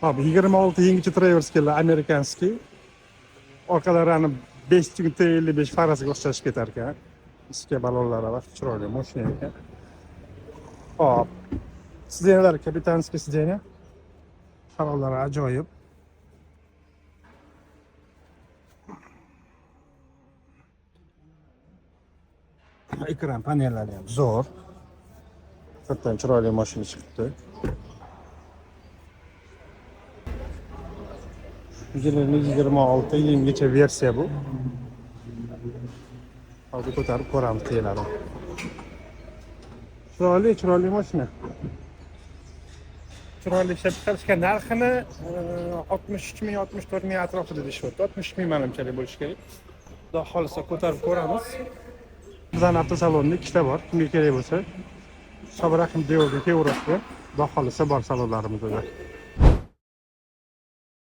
Hop, 26 yangicha Traverse keldi, американский. Orqalarini 5.55 farasiga o'xshashib ketar ekan. Ichki balonlari var, chiroyli mashina ekan. Hop. Сиденья lar капитанский сиденья. Salonlari ajoyib. Ekran panellari ham zo'r. Haqiqatdan chiroyli mashina chiqibdi. 2026 yangicha versiya bu. Hozir ko'tarib ko'ramiz teylarini. Chiroyli, chiroyli mashina. Chiroyli ishlab chiqarishgan. Narxini 63 ming, 64 ming atrofida deyishyapti. 63 ming manimchalik bo'lishi kerak. Xudo xohlasa ko'tarib ko'ramiz. Bizning avtosalonda ikkita bor. Kimga kerak bo'lsa, Sobir Rahim Devorga kelaverasizlar. Xudo xohlasa bor salonlarimizda.